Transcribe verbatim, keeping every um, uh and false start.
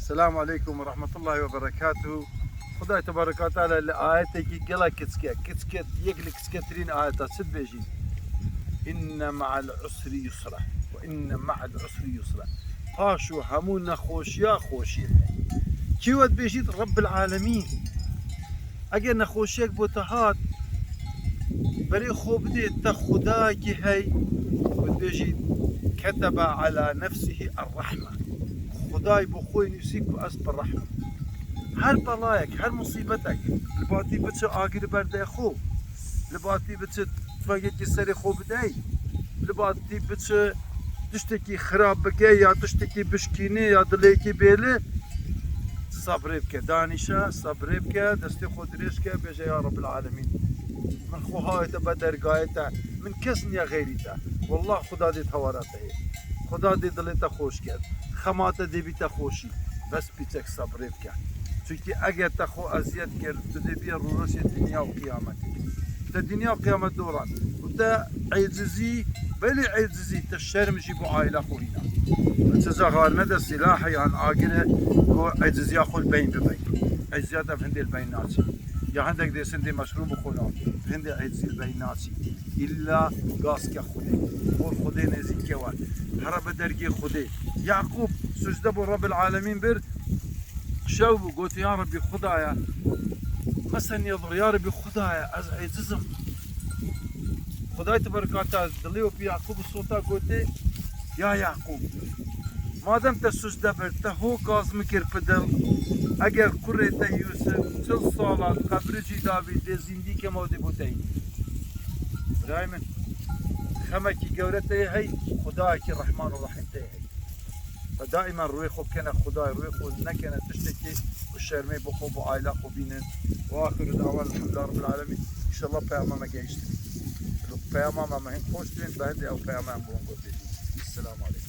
Selamu aleykum ve rahmetullahi ve berekatuhu. Xudayê Tebarek ve Teala li ayetekî gelek kiçik e, kiçik e, yek li kiçiketirîn ayeta çi dibêjî? İnne ma'al usri yusra. Ve inne ma'al usri yusra. Paşo hemû nexweşiya xweşiyê. Kî we dibêjît? Rabbil Alemîn. Eger nexweşiyek bo te hat, berê xwe bidê te Xwedayekî hey, û dibêjî, ketebe ala nefsihî er-rehme. Xwedayê bo xwe nûsî ku ez bi rehm im. Her belayek, her musîbetek, li ba tî biçe agir berde xwe, li ba tî biçe tufengekî serê xwe bidey, li ba tî biçe tiştekî xirab bike ya tiştekî bişkîne ya dilêkî bêle, sebrê bike, danîşe, sebrê bike, destê xwe dirêj ke, bêje, ya Rabbil Alemîn, min xwe hawête be dergahê te, min kes niye xeyrî te. Wallah Xuda dê tewara te yê. Xuda dê dilê te xweş ket. Xema te dê bîte xweşî. Bes pîçek sebrê bike. Çunkî eger te xwe eziyet kir, tu dê bîye rûreşê dinya û qiyametê. Te dinya û qiyamet doran. Û te ecizî, belê ecizî, te şerm jî bo aîla xwe hîna. Çi zexar nede, sîlahê yan agire ku eciziya xwe li beyn bibey. Eciziya te hindê li beyn naçe. Ya hindek dêsin dê meşrûb bixwin, hindê ecizî li beyn naçî. Îlla gaz ke Xwedê. Xwe Xwedê nêzîk ke we. Here be dergê Xwedê. Yaqûb sucde bo Rebbil Alemîn bir. Şew bû, gotî, ya Rebbî Xwedaya, mesen yedir, ya Rebbî Xwedaya, ez eciz im. Xwedayê Tebarek ve Teala dilê wî pê Yaqûb sota, gotê, ya Yaqûb, madem te sucde bir, te ho gaz min kir pidil, eger kurê te Yûsif çil sala qebrê cî dabî dê zîndî kema dê bo te yî. Birayê min, xemekî gewre te yê hey, Xwedayekî Rehman û Rehîm te yê hey. Ve daîman rûyê xwe bikene Xwedayê, rûyê xwe nekene tiştekî ku şermê bo xwe, bo aîla xwe bînin. Ve axiru dawan elhamdulillah Rabbil Alemîn. Înşallah peyama me gehiştin. Peyama me, me hin xweş dibin, be hindê ew peyama em bo hûn gotê. Esselamu aleykum.